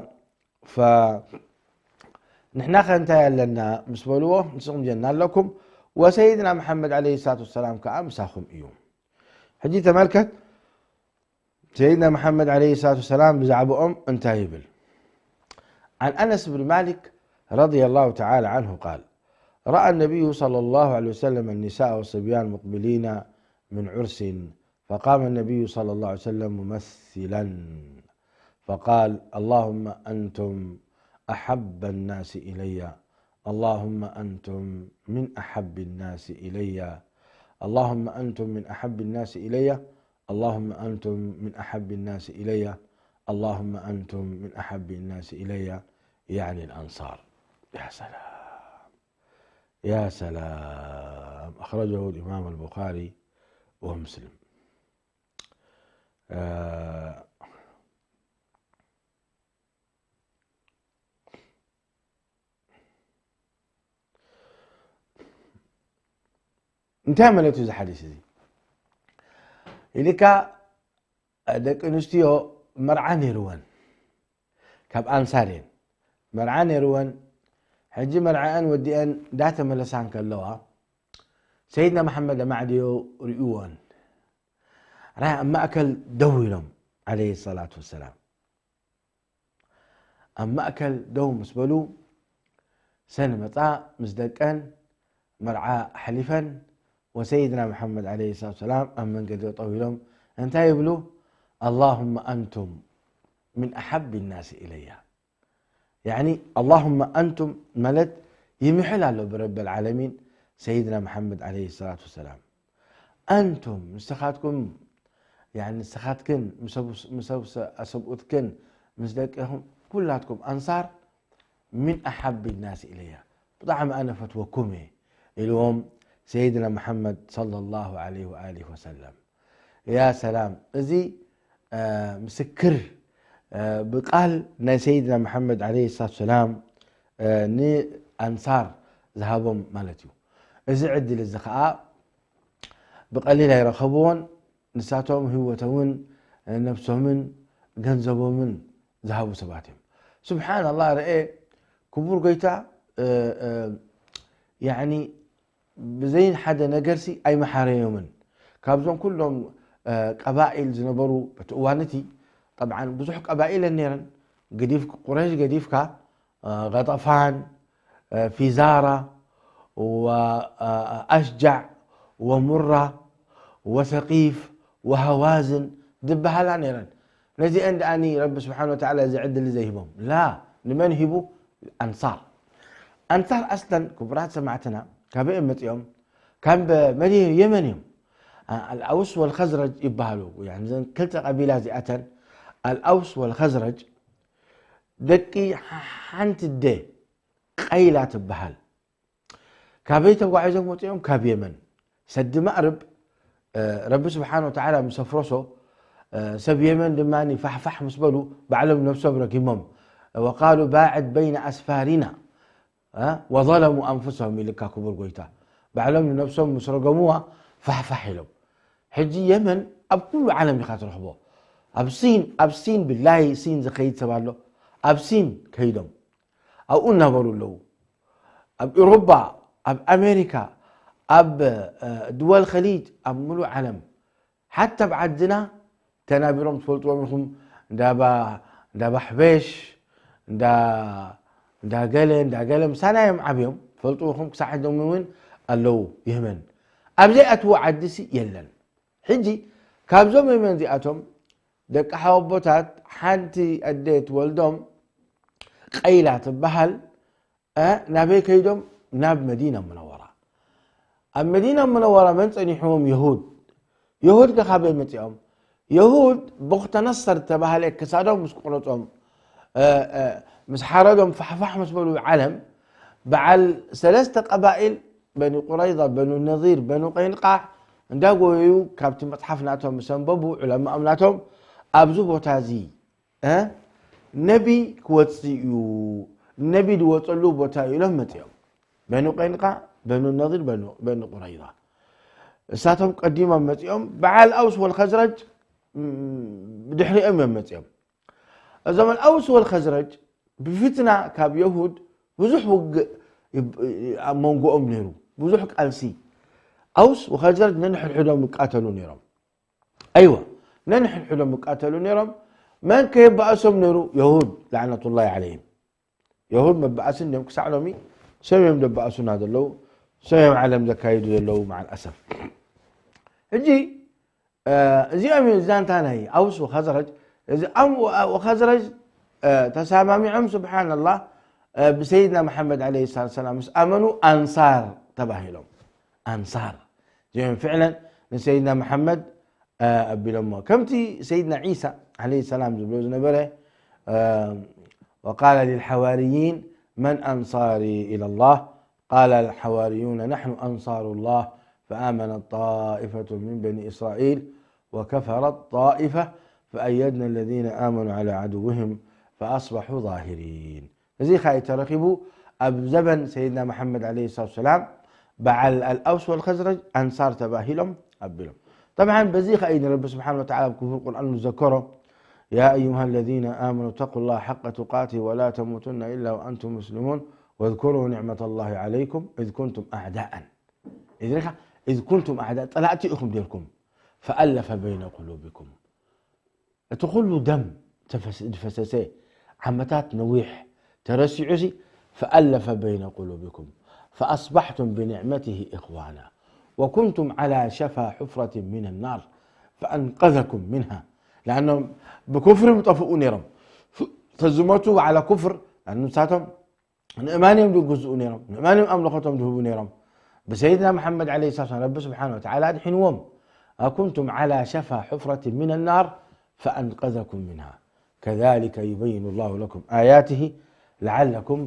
ፈ-፣ ንሕና ከ እንታይ ኣለና ምስ በልዎ፣ ንስኹም ጀና ኣለኩም፣ ወሰይድና መሓመድ ዓለይሂ ሰላቱ ወሰላም ከኣ ምሳኹም እዩ። ሕጂ ተመልከት፣ سيدنا محمد عليه الصلاة والسلام ብዛዕባኦም እንታይ ይብል? عن أنس بن مالك رضي الله تعالى عنه قال: رأى النبي صلى الله عليه وسلم النساء والصبيان مقبلين من عرس، فقام النبي صلى الله عليه وسلم ممثلا فقال: اللهم أنتم أحب الناس إلي، اللهم أنتم من أحب الناس إلي، اللهم أنتم من أحب الناس إلي، اللهم أنتم من أحب الناس إلي، اللهم أنتم من أحب الناس إلي، يعني الأنصار. يا سلام، يا سلام. أخرجه الإمام البخاري ومسلم. آه، እንታይ ማለት እዩ እዚ ሓዲስ እዚ? ኢልካ፣ ደቂ ኣንስትዮ መርዓ ነይርወን፣ ካብ ኣንሳር እየን። መርዓ ነይርወን። ሕጂ መርዓአን ወዲአን እንዳተመለሳ እንከለዋ፣ ሰይድና መሓመድ ኣማዕድዮ ርእይዎን። ራይ ኣብ ማእከል ደው ኢሎም፣ ዓለይሂ ሰላቱ ወሰላም። ኣብ ማእከል ደው ምስ በሉ፣ ሰን መጻ ምስ ደቀን መርዓ ኣሕሊፈን፣ ወሰይድና መሓመድ ዓለይሂ ሰላቱ ወሰላም ኣብ መንገዲ ጠው ኢሎም እንታይ ይብሉ? اللهم أنتم من أحب الناس إلي. ያዕኒ اللهم أنتم ማለት ይምሕል ኣሎ ብረበል ዓለሚን ሰይድና መሓመድ ዓለይሂ ሰላቱ ወሰላም። أنتم ንስኻትኩም፣ ያዕኒ ንስኻትክን ምስ ሰብኡትክን ምስ ደቅኹም ኩላትኩም ኣንሳር من أحب الناس إلي ብጣዕሚ ኣነ ፈትወኩም እየ ኢልዎም ሰይድና መሓመድ ሰለላሁ ዓለይሂ ወኣሊሂ ወሰለም። ያ ሰላም፣ እዚ ምስክር ብቃል ናይ ሰይድና መሓመድ ዓለይሂ ሰላቱ ሰላም ንኣንሳር ዝሃቦም ማለት እዩ። እዚ ዕድል እዚ ከዓ ብቐሊል ኣይረኸብዎን። ንሳቶም ህይወቶምን ነብሶምን ገንዘቦምን ዝሃቡ ሰባት እዮም። ስብሓንላህ፣ ርአ ክቡር ጎይታ ያዕኒ ብዘይ ሓደ ነገርሲ ኣይመሓረዮምን። ካብዞም ኩሎም ቀባኢል ዝነበሩ በቲ እዋን እቲ፣ ጠብዓን ብዙሕ ቀባኢል ነይረን። ግዲፍ ቁረሽ ገዲፍካ፣ ገጠፋን፣ ፊዛራ፣ ወኣሽጃዕ፣ ወሙራ፣ ወሰቂፍ፣ ወሃዋዝን ዝበሃላ ነይረን። ነዚአን ደኣኒ ረቢ ስብሓን ወተዓላ እዚ ዕድል ዘይሂቦም ላ፣ ንመን ሂቡ? ኣንሳር። ኣንሳር ኣስለን ክቡራት ሰማዕትና ካበይ እዮም መፂኦም? ካብ መዲና የመን እዮም። ኣልኣውስ ወልኸዝረጅ ይበሃሉ። ያኒ እዘን ክልተ ቀቢላ እዚኣተን ኣልኣውስ ወልኸዝረጅ ደቂ ሓንቲ ኣደ ቀይላ ትበሃል። ካበይ ተጓዒዞም ወፂኦም? ካብ የመን። ሰዲ ማእርብ ረቢ ስብሓን ወተዓላ ምስ ኣፍረሶ፣ ሰብ የመን ድማ ፋሕፋሕ ምስ በሉ ባዕሎም ነብሶም ረጊሞም። ወቃሉ ባዕድ በይነ ኣስፋሪና ወዘለሙ ኣንፍሰሁም ኢልካ ክቡር ጎይታ። ባዕሎም ንነብሶም ምስ ረገምዋ ፋሕፋሕ ኢሎም። ሕጂ የመን ኣብ ኩሉ ዓለም ኢኻ ትረኽቦ። ኣብ ሲን፣ ኣብ ሲን ብላይ ሲን ዝኸይድ ሰብ ኣሎ። ኣብ ሲን ከይዶም ኣብኡ እናበሩ ኣለዉ። ኣብ ኤውሮጳ፣ ኣብ ኣሜሪካ፣ ኣብ ድወል ኸሊጅ፣ ኣብ ሙሉእ ዓለም ሓታ ኣብ ዓድና ተናቢሮም ትፈልጥዎም ኢኹም። እንዳባ እንዳባ ሕበሽ እንዳ እንዳገለ እንዳገለ ምሳና እዮም ዓብዮም ትፈልጥዎ ኢኹም። ክሳዕ ሕጂ እውን ኣለዉ። የመን ኣብ ዘይኣትዎ ዓዲ ሲ የለን። ሕጂ ካብዞም የመን እዚኣቶም ደቂ ሓወቦታት ሓንቲ ኣደ ትወልዶም ቀይላ ትበሃል። ናበይ ከይዶም? ናብ መዲና ሙነወራ። ኣብ መዲና ሙነወራ መን ጸኒሕዎም? የሁድ። የሁድ ከ ካበይ መጺኦም? የሁድ ቡኽተነሰር ዝተባህለ ክሳዶም ምስ ቁረጾም፣ ምስ ሓረዶም ፋሕፋሕ ምስ በሉ ዓለም በዓል ሰለስተ ቀባኢል በኒ ቁረይዛ፣ በኑ ነዚር፣ በኑ ቀይንቃዕ እንዳጎየዩ ካብቲ መጽሓፍ ናቶም ምስ ኣንበቡ ዑለማኦም ናቶም ኣብዚ ቦታ እዚ ነቢ ክወፅእ እዩ፣ ነቢ ዝወፀሉ ቦታ እዩ ኢሎም መፅኦም። በኑ ቀይንቃ፣ በኑ ነዚር፣ በኑ ቁረይዛ። እሳቶም ቀዲሞም መፅኦም፣ በዓል ኣውስ ወልኸዝረጅ ብድሕሪኦም እዮም መፅኦም። እዞም ኣውስ ወልኸዝረጅ ብፍትና ካብ የሁድ ብዙሕ ውግእ ኣብ መንጎኦም ነይሩ፣ ብዙሕ ቃልሲ። ኣውስ ወኸዝረጅ ነንሕድሕዶም ይቃተሉ ነይሮም። ኣይዋ፣ ነንሕድሕዶም ይቃተሉ ነይሮም። መን ከየባእሶም ነይሩ? የሁድ፣ ላዕነቱላሂ ዐለይሂም። የሁድ መባእሲ እንዲዮም ክሳዕ ሎሚ። ሰም እዮም ደባእሱና ዘለዉ። ሰም እዮም ዓለም ዘካይዱ ዘለዉ፣ መዓል ኣሰፍ። ሕጂ፣ እ፣ እዚኦም እዮም ዛንታ ናይ ኣውስ ወኸዝረጅ። እዚ ኣም-፣ ወኸዝረጅ፣ እ፣ ተሰማሚዖም፣ ስብሓንላህ፣ እ፣ ብሰይድና መሓመድ ዐለይሂ ሰላቱ ወሰላም ምስ ኣመኑ ኣንሳር ተባሂሎም። ኣንሳር። እዚኦም ፍዕለን ንሰይድና መሓመድ፣ እ፣ ኣቢሎሞ። ከምቲ ሰይድና ዒሳ ዐለይሂ ሰላም ዝብሎ ዝነበረ፣ እ፣ وقال للحواريين من أنصاري إلى الله؟ قال الحواريون نحن أنصار الله، فآمنت طائفة من بني إسرائيل وكفرت طائفة فأيدنا الذين آمنوا على عدوهم فأصبحوا ظاهرين። እዚ ኸኣ ተረኺቡ ኣብ ዘበን ሰይድና መሓመድ ዐለይሂ ሰላቱ ወሰላም በዓል ኣልኣውስ ወልኸዝረጅ ኣንሳር ተባሂሎም ኣቢሎም። ጠብዓን በዚ ኸኣ እዩ ንረቢ ስብሓን ወተዓላ ኣብ ክቡር ቁርኣኑ ዝዘከሮ፣ يا أيها الذين آمنوا اتقوا الله حق تقاته ولا تموتن إلا وأنتم مسلمون واذكروا نعمة الله عليكم إذ كنتم أعداء، إذ رخا-، إذ كنتم أعداء، ጸላእቲ ኢኹም ኔርኩም፣ فألف بين قلوبكم، እቲ ኩሉ ደም ተፈስ-፣ ዝፈሰሰ ዓመታት ነዊሕ ተረሲዑ ሲ፣ فألف بين قلوبكم فأصبحتم بنعمته إخوانا وكنتم على شفا حفرة من النار فأنقذكم منها። لأنهم ብኩፍሪ ምጠፍኡ ነይሮም። ተዝሞቱ على كفر، ንሳቶም ንእማን እዮም ዝግዝኡ ነይሮም፣ ንእማን እዮም ኣምልኾቶም ዝህቡ ነይሮም። ብሰይድና መሓመድ ዐለይሂ ሰላም ረቢ ስብሓነ ወተዓላ ኣድሒንዎም። أكنتم على شفا حفرة من النار فأنقذكم منها كذلك يبين الله لكم آياته لعلكم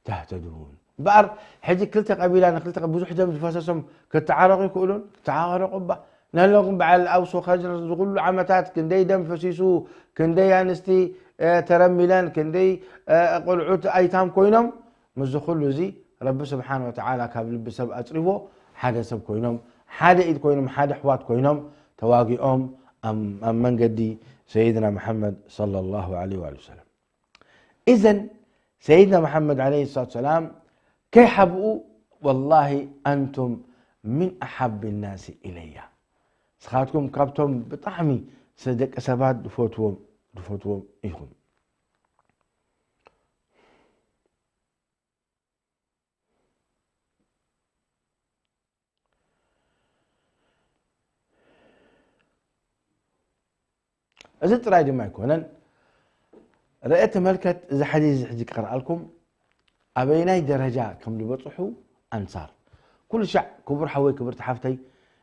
تهتدون። እምበኣር ሕጂ ክልተ ቀቢላ ንክልተ ቀ-፣ ብዙሕ ደም ዝፈሰሶም ክተዓረቑ ይክእሉን? ክተዓረቑ እባ። ነለኩም በዓል ኣውስ ወኸዝረጅ ዝኹሉ ዓመታት ክንደይ ደም ፈሲሱ፣ ክንደይ ኣንስቲ፣ እ፣ ተረሚለን፣ ክንደይ፣ እ፣ ቆልዑት ኣይታም ኮይኖም፣ ምስዚ ኩሉ እዚ ረቢ ስብሓን ወተዓላ ካብ ልቢ ሰብ ኣጽሪቦ ሓደ ሰብ ኮይኖም፣ ሓደ ኢድ ኮይኖም፣ ሓደ ኣሕዋት ኮይኖም ተዋጊኦም ኣብ፣ ኣብ መንገዲ ሰይድና መሓመድ ሰለላሁ ዐለይሂ ወሰለም። إذن سيدنا محمد عليه الصلاة والسلام كيحبؤ، والله أنتم من أحب الناس إلي. ንስኻትኩም ካብቶም ብጣዕሚ ስለ ደቂ ሰባት ዝፈትዎም፣ ዝፈትዎም ኢኹም። እዚ ጥራይ ድማ ኣይኮነን። ርአ ተመልከት፣ እዚ ሓዲስ እዚ ሕጂ ክቕርኣልኩም ኣበይናይ ደረጃ ከም ዝበጽሑ ኣንሳር። ኩሉ ሻዕ ክቡር ሓወይ ክብርቲ ሓፍተይ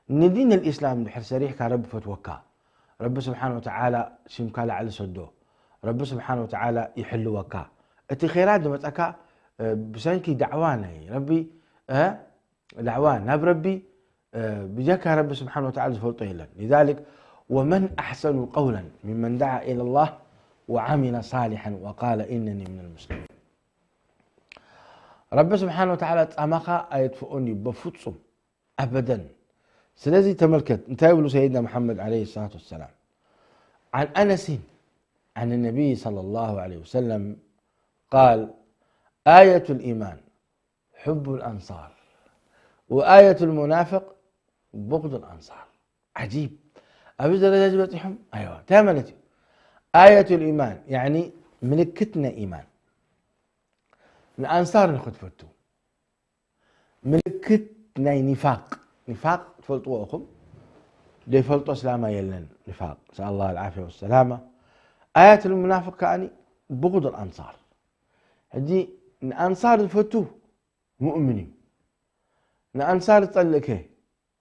ንዲን ኣልኢስላም ድሕር ሰሪሕካ ረቢ ፈትወካ። ረቢ ስብሓን ወተዓላ ሽምካ ላዕሊ ሰዶ። ረቢ ስብሓን ወተዓላ ይሕልወካ። እቲ ኼራት ዝመጸካ፣ እ፣ ብሰንኪ ዳዕዋ ናይ ረቢ፣ እ፣ ዳዕዋ ናብ ረቢ፣ እ፣ ብጀካ ረቢ ስብሓን ወተዓላ ዝፈልጦ የለን። لذلك ومن أحسن قولا ممن دعا إلى الله وعمل صالحا وقال إنني من المسلمين። ረቢ ስብሓን ወተዓላ ጻማኻ ኣየጥፍኦን እዩ በፍጹም። ኣበደን። ስለዚ ተመልከት እንታይ ይብሉ ሰይድና መሓመድ ዐለይሂ ሰላቱ ወሰላም። عن أنس عن النبي صلى الله عليه وسلم قال: آية الإيمان حب الأنصار وآية المنافق بغض الأنصار. ዓጂብ። ኣብዚ ደረጃ እዚ በጺሖም? ኣይዋ። እንታይ ማለት እዩ? آية الإيمان፣ ያዕኒ ምልክት ናይ ኢማን። ንኣንሳር ንኽትፈቱ። ምልክት ናይ ኒፋቅ። ኒፋቅ ትፈልጥዎ ኢኹም። ዘይፈልጦ እስላማ የለን ኒፋቅ። نسأل الله العافية والسلامة. آية المنافق ከኣኒ بغض الأنصار። ሕጂ ንኣንሳር ዝፈቱ ሙእምን እዩ። ንኣንሳር ዝጸልእከ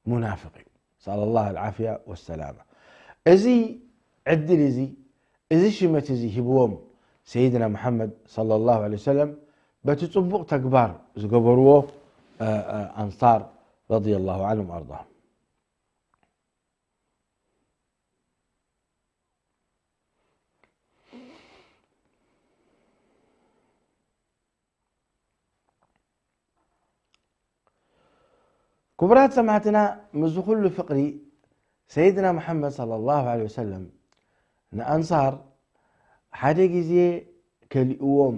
ሙናፍቅ እዩ። نسأل الله العافية والسلامة። እዚ ዕድል እዚ፣ እዚ ሽመት እዚ ሂብዎም ሰይድና መሓመድ ሰለላሁ ዐለይሂ ወሰለም በቲ ጽቡቕ ተግባር ዝገበርዎ፣ እ፣ እ፣ ኣንሳር ረዲየላሁ ዐንሁም ወኣርዳሁም። ክቡራት ሰማዕትና፣ ምስዚ ኩሉ ፍቕሪ ሰይድና መሓመድ ሰለላሁ ዐለይሂ ወሰለም ንኣንሳር ሓደ ግዜ ከሊእዎም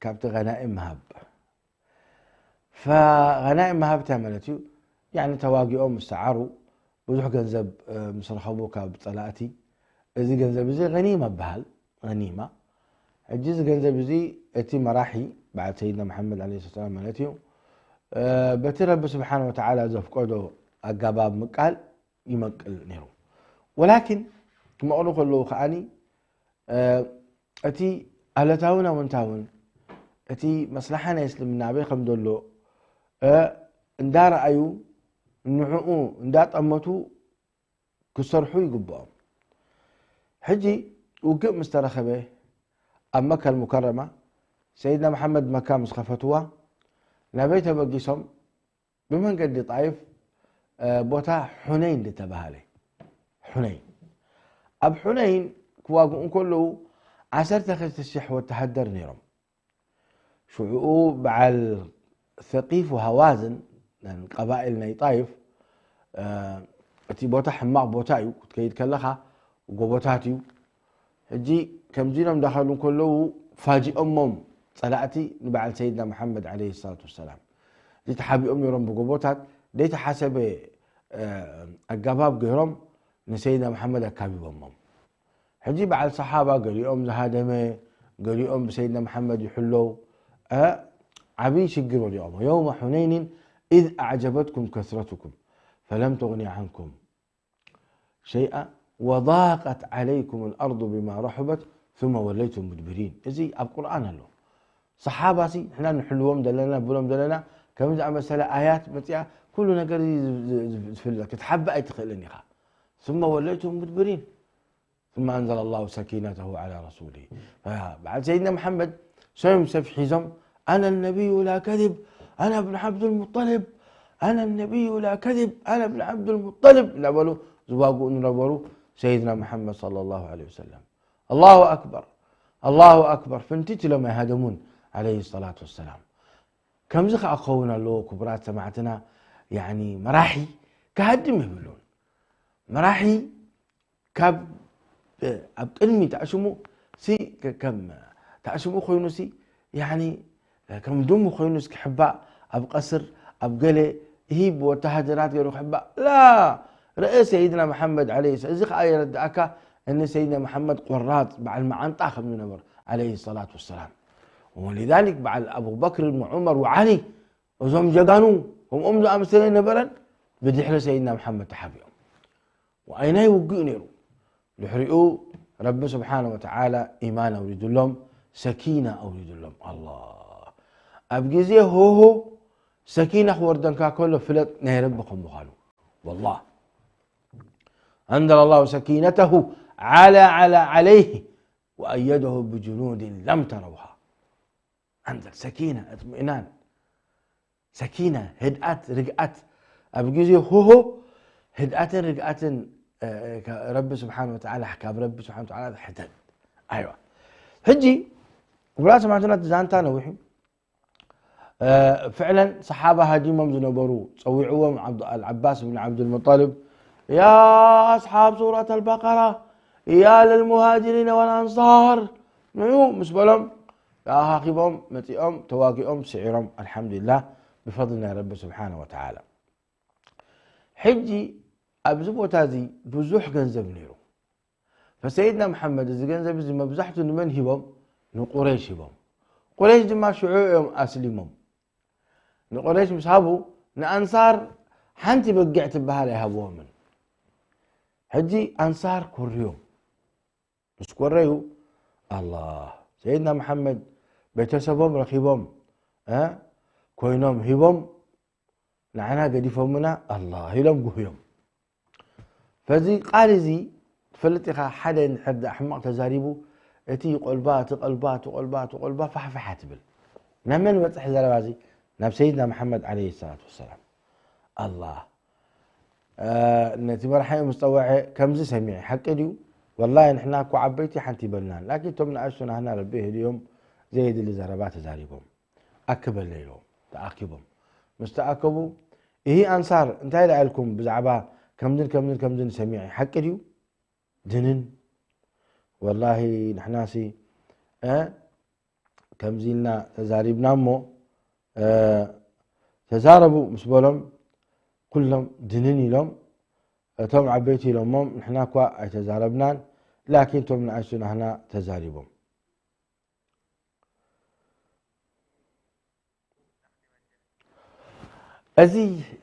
ካብቲ ገናኢም ምሃብ። ፈገናኢም ምሃብ እንታይ ማለት እዩ? ያዕኒ ተዋጊኦም ምስ ሰዓሩ ብዙሕ ገንዘብ፣ እ፣ ምስ ረኸቡ ካብ ጸላእቲ፣ እዚ ገንዘብ እዚ ገኒማ ይበሃል፣ ገኒማ። ሕጂ እዚ ገንዘብ እዚ እቲ መራሒ በዓል ሰይድና መሓመድ ዓለይሂ ሰላም ማለት እዩ፣ እ፣ በቲ ረቢ ስብሓነ ወተዓላ ዘፍቀዶ ኣገባብ ምቃል ይመቅል ነይሩ። ወላኪን ክመቕሉ ከለዉ ከዓኒ፣ እ፣ እቲ ኣለታውን ኣወንታውን፣ እቲ መስላሓ ናይ እስልምና ኣበይ ከም ዘሎ፣ እ፣ እንዳረኣዩ፣ ንዕኡ እንዳጠመቱ ክሰርሑ ይግብኦም። ሕጂ ውግእ ምስ ተረኸበ፣ ኣብ መካ ኣልሙከረማ ሰይድና መሓመድ መካ ምስ ከፈትዋ፣ ናበይ ተበጊሶም? ብመንገዲ ጣይፍ፣ እ፣ ቦታ ሑነይን ዝተባሃለ። ሑነይን። ኣብ ሑነይን ክዋግኡ እንከለዉ፣ ዓሰርተ ክልተ ሽሕ ወተሃደር ነይሮም። ሽዑኡ በዓል ሰቂፍ ወሃዋዝን፣ ቀባኢል ናይ ጣይፍ፣ እ፣ እቲ ቦታ ሕማቕ ቦታ እዩ፣ ክትከይድ ከለኻ ጎቦታት እዩ። ሕጂ ከምዚ ኢሎም እንዳኸዱ እንከለዉ ፋጂኦሞም ጸላእቲ ንበዓል ሰይድና መሓመድ ዓለይሂ ሰላቱ ወሰላም። እዚ ተሓቢኦም ነይሮም ብጎቦታት፣ ዘይተሓሰበ፣ እ፣ ኣገባብ ገይሮም ንሰይድና መሓመድ ኣካቢቦሞም። ሕጂ በዓል ሰሓባ ገሊኦም ዝሃደመ፣ ገሊኦም ብሰይድና መሓመድ ይሕለው፣ እ፣ ዓብዪ ሽግር ወዲቖም። የውመ ሑነይንን ኢዝ ኣዕጀበትኩም ከስረትኩም ፈለም ትغኒ ዓንኩም ሸይኣ ወዳቀት ዓለይኩም ኣልኣርዱ ቢማ ረሑበት ثመ ወለይቱም ሙድብሪን። እዚ ኣብ ቁርኣን ኣሎ። ሰሓባ ሲ ንሕና ንሕልዎም ዘለና፣ ንብሎም ዘለና፣ ከምዚ ዝኣመሰለ ኣያት መጽያ ኩሉ ነገር እዚ ዝ-፣ ዝ-፣ ዝ-፣ ዝፍለጥ፣ ክትሓብእ ኣይትኽእልን ኢኻ። ثመ ወለይቱም ሙድብሪን። ثመ ኣንዘለ ላሁ ሰኪነተሁ ዓላ ረሱሊሂ። በዓል ሰይድና መሓመድ ሰዮም ሰፍ ሒዞም፣ ኣነ ነቢዩ ላ ከዚብ፣ ኣነ ብን ዓብዱልሙጠሊብ፣ ኣነ ነቢዩ ላ ከዚብ፣ ኣነ ብን ዓብዱልሙጠሊብ እናበሉ ዝዋግኡ ዝነበሩ ሰይድና መሓመድ ሰለላሁ ዐለይሂ ወሰለም። ኣላሁ ኣክበር፣ ኣላሁ ኣክበር። ፍንቲት ኢሎም ኣይሃደሙን፣ ዐለይሂ ሰላቱ ወሰላም። ከምዚ ከኣ ክኸውን ኣለዎ፣ ክቡራት ሰማዕትና፣ ያኒ መራሒ ክሃድም የብሉን። መራሒ ካብ፣ ኣብ ቅድሚ ታዕሽሙ ሲ፣ ከ-፣ ከም ታዕሽሙ ኮይኑ ሲ፣ ያኒ ከም ድሙ ኮይኑ ሲ ክሕባእ፣ ኣብ ቀስር፣ ኣብ ገለ፣ ኢሂ ብወተሃደራት ገይሩ ክሕባእ። ላ! ርእ ሰይድና መሓመድ ዐለይሂ ሰ-፣ እዚ ከኣ የረድኣካ፣ እኒ ሰይድና መሓመድ ቆራጽ፣ በዓል መዓንጣ ከም ዝነበሩ፣ ዐለይሂ ሰላቱ ወሰላም። ወሊዛሊክ በዓል ኣቡበክር ወዑመር ወዓሊ፣ እዞም ጀጋኑ፣ ከምኦም ዝኣመሰለ ነበረን፣ ብድሕሪ ሰይድና መሓመድ ተሓቢኦም። ወኣይናይ ውግእ ነይሩ። ድሕሪኡ ረቢ ስብሓነ ወተዓላ ኢማን ኣውሪዱሎም፣ ሰኪና ኣውሪዱሎም። ኣላህ። ኣብ ግዜ ሆሆ ሰኪና ክወርደንካ ከሎ ፍለጥ ናይ ረቢ ከም ምዃኑ። ወላህ። ኣንዘለ ላሁ ሰኪነተሁ ዓላ፣ ዓላ፣ ዓለይህ ወኣየደሁ ብጅኑድን ለም ተረውሃ። ኣንዘል ሰኪና፣ እጥሚእናን፣ ሰኪና፣ ህድኣት፣ ርግኣት። ኣብ ግዜ ሆሆ ህድኣትን ርግኣትን፣ እ፣ እ፣ ረቢ ስብሓን ወተዓላ፣ ካብ ረቢ ስብሓን ወተዓላ ሕተት። ኣይዋ። ሕጂ፣ ክቡራት ሰማዕትና፣ እቲ ዛንታ ነዊሑ። እ፣ ፍዕለን ሰሓባ ሃዲሞም ዝነበሩ፣ ጸዊዕዎም ዓብዱ-፣ ኣልዓባስ ብን ዓብዱልሙጠልብ፣ ያ ኣስሓብ ሱረት ኣልበቀራ፣ ያ ለልሙሃጅሪነ ወልኣንሳር፣ ንዑ ምስ በሎም፣ ተኣኻኺቦም፣ መጺኦም፣ ተዋጊኦም፣ ስዒሮም፣ ኣልሓምዱሊላህ፣ ብፈድሊ ናይ ረቢ ስብሓነ ወተዓላ። ሕጂ ኣብዚ ቦታ እዚ ብዙሕ ገንዘብ ነይሩ። ፈሰይድና መሓመድ እዚ ገንዘብ እዚ መብዛሕቱ ንመን ሂቦም? ንቁረይሽ ሂቦም። ቁረይሽ ድማ ሽዑ እዮም ኣስሊሞም። ንቁረይሽ ምስ ሃቡ፣ ንኣንሳር ሓንቲ በጊዕ ትበሃል ኣይሃብዎምን። ሕጂ ኣንሳር ኮርዮም። ምስ ኮረዩ፣ ኣላህ፣ ሰይድና መሓመድ ቤተሰቦም ረኺቦም፣ እ፣ ኮይኖም ሂቦም፣ ንዓና ገዲፎምና፣ ኣላህ ኢሎም ጉህዮም። ፈዚ ቃል እዚ ትፈልጥ ኢኻ፣ ሓደ እንድሕር ደኣ ሕማቕ ተዛሪቡ፣ እቲ ቆልባ፣ እቲ ቆልባ፣ እቲ ቆልባ፣ እቲ ቆልባ ፋሕፋሕ ትብል። ናብ መን በጽሕ ዘረባ እዚ? ናብ ሰይድና መሓመድ ዓለይሂ ሰላቱ ወሰላም። ኣላህ፣ እ፣ ነቲ መርሓ ምስ ጸወዐ ከምዚ ሰሚዐ፣ ሓቂ ድዩ? ወላሂ ንሕና እኮ ዓበይቲ ሓንቲ ይበልናን፣ ላኪን እቶም ንኣሽቱ ናህና ረቢ የህድዮም፣ ዘየድሊ ዘረባ ተዛሪቦም። ኣክበለይ ኢሎም ተኣኪቦም። ምስ ተኣከቡ፣ እሂ ኣንሳር፣ እንታይ ደኣ ኢልኩም ብዛዕባ ከምዝን ከምዝን ከምዝን ሰሚዐ፣ ሓቂ ድዩ? ድንን፣ ወላሂ ንሕናሲ፣ እ፣ ከምዚ ኢልና ተዛሪብና እሞ፣ እ፣ ተዛረቡ ምስ በሎም፣ ኩሎም ድንን ኢሎም። እቶም ዓበይቲ ኢሎሞም፣ ንሕና እኳ ኣይተዛረብናን፣ ላኪን ቶም ንኣሽቱ ናህና ተዛሪቦም። እዚ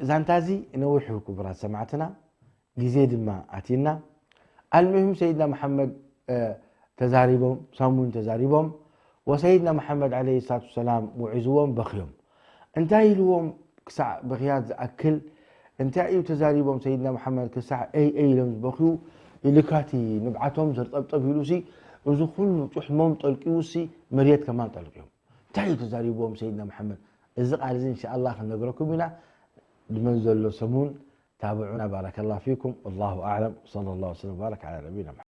ዛንታ እዚ ነዊሑ ክቡራት ሰማዕትና፣ ግዜ ድማ ኣቲና። ኣልሙሂም ሰይድና መሓመድ ተዛሪቦም፣ ሳሙን ተዛሪቦም፣ ወሰይድና መሓመድ ዓለይሂ ሰላቱ ወሰላም ውዒዝዎም በኽዮም። እንታይ ኢልዎም ክሳዕ ብኽያት ዝኣክል እንታይ እዩ ተዛሪቦም ሰይድና መሓመድ ክሳዕ ኤይ ኤይ ኢሎም ዝበኽዩ ኢልካቲ ንብዓቶም ዘርጠብጠብ ኢሉሲ እዚ ኩሉ ጭሕሞም ጠልቂውሲ መርየት ከማን ጠልቂዮም። እንታይ እዩ ተዛሪብዎም ሰይድና መሓመድ? እዚ ቃል እዚ እንሻኣላ ክንነግረኩም ኢና። ድመን ዘሎ ሰሙን ታብዑና። ባረከላ ፊኩም። ወላሁ ኣዕለም። ሰለላሁ ወሰለም ወባረክ ዓላ ነቢና